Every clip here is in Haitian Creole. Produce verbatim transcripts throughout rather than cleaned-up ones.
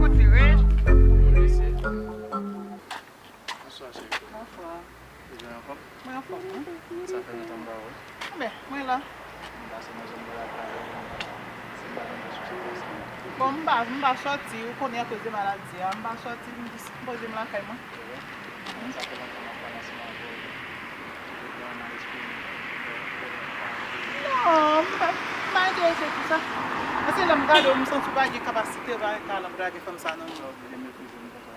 Kout dirij. Mesye. Bonswa, cheri. Bonswa. Ou byen anfòm? Mwen anfòm, wi. Sa fè lontan m pa wè w. Enben, mwen la. M pase nan zòn de lakay ou, se m pa konn si w sot pase. Bon, m pa, m pa sòti, ou konnen akoz de maladi a, m pa sòti, m jis poze m lakay mwen. Sa fè lontan m ap pale ansanm avè w. Ou te gen nan lespri m pou fè pwoblèm pa. Non, m pa, m pa enterese pou sa. Paske lè m gade w, m santi w pa gen kapasite, w pa gen talan pou lage fanm sa nan men w. Sa w oblije meprize m konsa.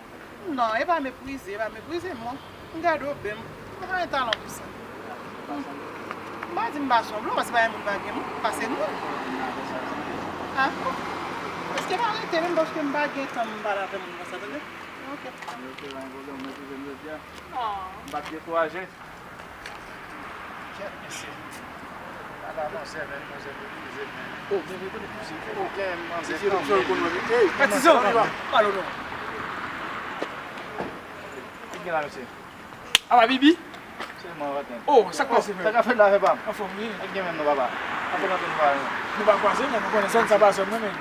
Non, e pa meprize, e pa meprize m, non. M gade w byen, m pa gen talan pou sa. M pa di m pa sanble, paske pa gen moun pa gen moun, pase moun. Ah, bon. Èske m arete menm paske m pa gen tan m pale avè moun konsa, tande? Ok. Ok, pa gen pwoblèm, ou meprize m jodi a. Non. M pa t dekouraje. Kèt mesye. Ala manzè, men, manzè meprize m, men. Oh, men, men, men, men, men. Okenn manzè tanmen. Hey, patizan, pale non. Ki gen la, mesye? Apa, Bibi? Sèlman, Vaten. Oh, sa k pase, frè? Sa k ap fèt la, frè pa m? Anfòm, wi. Sa k gen menm non, papa? Apa, Vaten, nou pa, nou pa kwaze, men nou konnen zòn sa pa zòn mwen, men.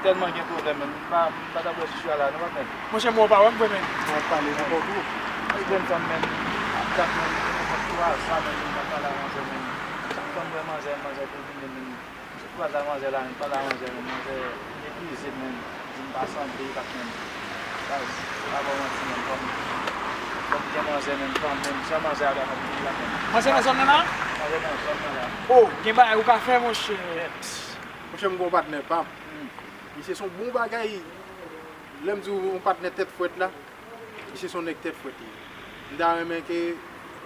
Tèlman gen pwoblèm, men. M pa, m pa t ap wè si w la, non, Vaten. Monchè, mwen w pa wè m vre, men. Mwen pale nan kò tou. Mwen jwenn fanm, men. Ap dat, men. Nenpòt twa zan, men. M ap pale a manzè, men. Chak fwa m wè manzè, manzè tou vini, men. Sou pral la manzè la, men pa la manzè, men manzè meprize m, men di m pa sanble, pa t menm. Baz, pa ba w manti, men kòm, kòm gen manzè, men kòm, men jan manzè a ka fè m la, men. Manzè nan zòn nan la? Manzè nan zòn nan la. Oh, gen bagay ou ka fè, monchè. Monchè, m gon patnè pa m. Hmm. Misye se yon bon bagay. Lè m di w yon patnè tèt frèt la, misye se yon nèg tèt frèt li ye. M ta renmen ke,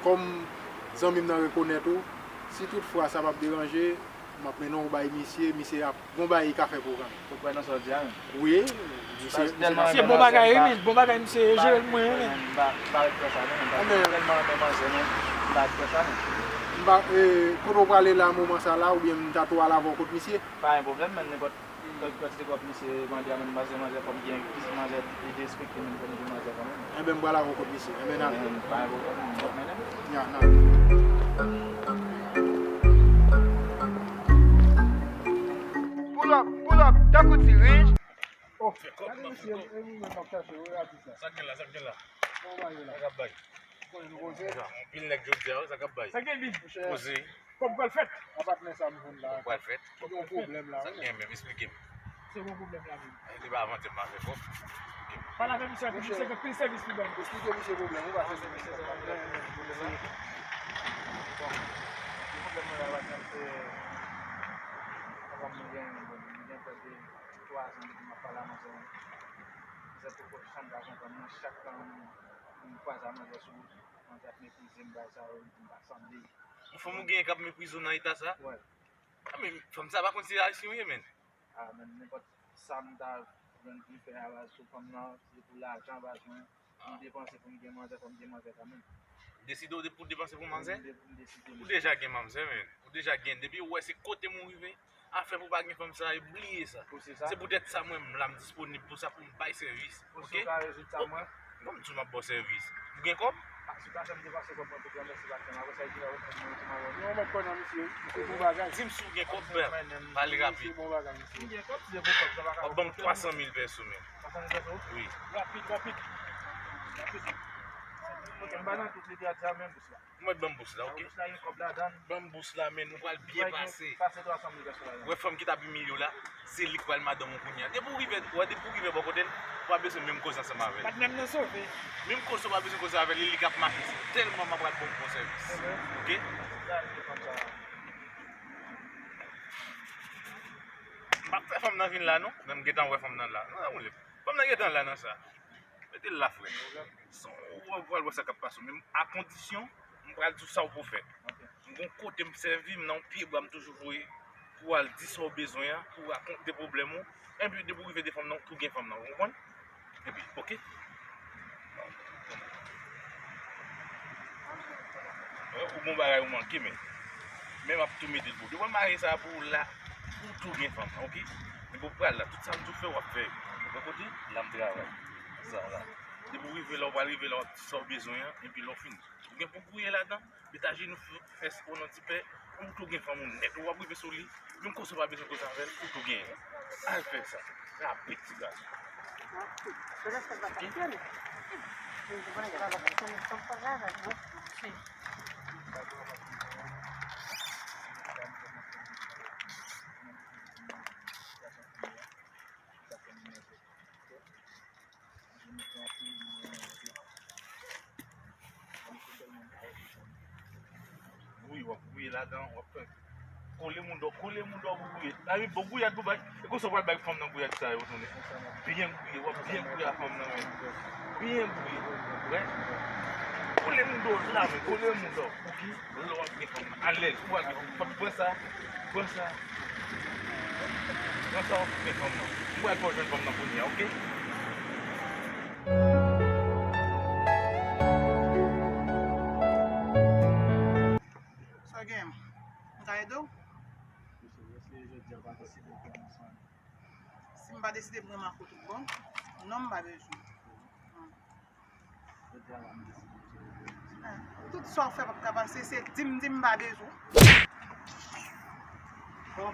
kòm zanmi m nan rekonèt ou, si tout fwa sa p ap deranje, m ap mennen w bay misye, misye ap gon bagay li ka fè pou ou kanmenm. Ou kwè nan sa w di a menm? Wi, misye, misye bon bagay, wi, men bon bagay, misye jere l mwen, wi, men. M pa, m pa ret fè sa, non, men m pa tèlman renmen manzè, men m pa ret fè sa, non. M pa, e, kote w prale la moman sa la, oubyen m ta tou al avè w kot misye? Pa gen pwoblèm, men nenpòt kantite kòb misye mande a, men m panse manzè fò m gen plis manzè, li derespekte m, fò m gen manzè kanmenm. Enben, m pral avè w kot misye. Enben, n ale. Pa gen pwoblèm, m ap mennen. Ya, n ale. Pull up, pull up, tankou ti rich. Oh, gade mesye, e nou menm n ap chache, wi, atis la. Sa k gen la, sa k gen la? Kòman w ye la? Sa k ap bay? Konnen nou poze. Anpil nèg jodi a, wi, sa k ap bay? Sa k gen, Bibi? Poze. Kòb pral fèt. A patnè sa m jwenn la. Kòb pral fèt. Ki gen yon pwoblèm la, wi. Sa k gen menm? Esplike m. Se yon pwoblèm la menm. Li pa vanti m pa fè kòb. Esplike m. Pale avè misye, misye gen pil sèvis pou ban m. Esplike misye pwoblèm ou, pa sèvi misye kòb la. Pwoblèm la? Bon. Pwoblèm mwen la, pa t janm se papa m gen, bon, m gen prèske twa zan depi m ap pale a manzè. Manzè poko janm ka konprann mwen, chak tan m kwaze a manzè sou wout, manzè ap meprize m, bagay sa yo, li di m pa sanble. Yon fanm ou genyen k ap meprize w nan eta sa? Wè. A, men fanm sa pa konn si ayisyen ou ye, menn. A, menn, nenpòt sa m ta jwenn pou m fè a baz sou fanm nan, se pou lajan baz mwen. M depanse pou m gen manzè, fò m gen manzè kanmenm. Ou deside w de-, pou depanse pou manzè? M de-, m deside. Ou deja gen manzè, menn. Ou deja gen. Depi ou wè se kote m ou rive, afè pou pa gen fanm sa, e bliye sa. Se poutèt sa mwen m la, m disponib pou sa, pou m bay sèvis. Oke? Ou ka rezoud sa mwen? Bon, m di w m ap ba w sèvis. Ou gen kòb? A, si w ta fè m depanse kòb mwen pou granmèsi patnè m, apre sa, e ki lè ou fè m mwen di m avè w. Non, mwen kwè nan misye, misye bon bagay. Di m si w gen kòb, bèl. Pale rapid. Misye bon bagay, misye. M gen kòb, si se pou kòb, sa pa ka. W ap ban m twa san mil pèso, menn. Twa san mil pèso? Wi. Rapid, rapid. Rapid. Oke, m ba nan tout lide a di a menm bous la. Mwen ban m bous la, oke? Bous la gen kòb ladan l. Ban m bous la, men nou pral byen pase. Pase twa san mil pèso ladan l. Wè fanm ki t ap imilye w la, se li k pral madanm ou kounye a. Depi w rive, wè, depi w rive bò kote l, w pa bezwen menm koze ansanm avè l. Patnè m nan sove. Menm koze w pa bezwen koze avè l, e li k ap mache. Tèlman m ap pral ba w bon sèvis. Oke? M p ap fè fanm nan vin la, non. Men m gentan wè fanm nan la. Non, non, fanm nan gentan la nan sa. Mete l la, frè. San, ou, ou pral wè sa k ap pase w. Men a kondisyon, m pral di w sa w pou fè. M gon kote m sèvi, m nan yon pye bwa, m toujou voye pou w al di sa w bezwen an, pou w rakonte pwoblèm ou. Enpi depi w rive de fanm nan, ou tou gen fanm nan, ou konprann? Epi, oke. Ou gon bagay ou manke, men. Men m ap tou mete l pou ou. Depi w mare sa pou ou la, ou tou gen fanm nan, oke? Depi w pral la, tout sa m di w fè, w ap fè yo. Ou kote? La m travay. Sa la. Depi w rive la, w pral rive la, w ap di sa w bezwen an, epi lè w fini. Ou gen pou w gouye ladan, met ajenou, fè, fè o non di Pè, ou tou gen fanm ou nèt, ou ap rive sou li, menm koze w pa bezwen koze avè l, ou tou genyen. Al fè sa. Rapid, ti gason. Gouye, w ap gouye ladan, w ap fè. Kole mouda w, kole mouda w pou gouye. Lari bon gouyad pou bay. E konsa w pral bay fanm nan gouyad sa yo tounen. Byen gouye, w ap byen gouye a fanm nan, men. Byen gouye. Wè. Kole mouda w la, men. Kole mouda w. Pou ki lè w ap gen fanm nan alèz. Ou pral gen fanm. Pran sa. Pran sa. Pran sa w ap gen fanm nan. M pral fè w jwenn fanm nan kounye a, oke? Sa w gen? M ka ede w? Si m pa deside pran Marco tout bon, non, m pa bezwen. Ah, tout sa w fè p ap ka pase, se di m, di m pa bezwen. Bon,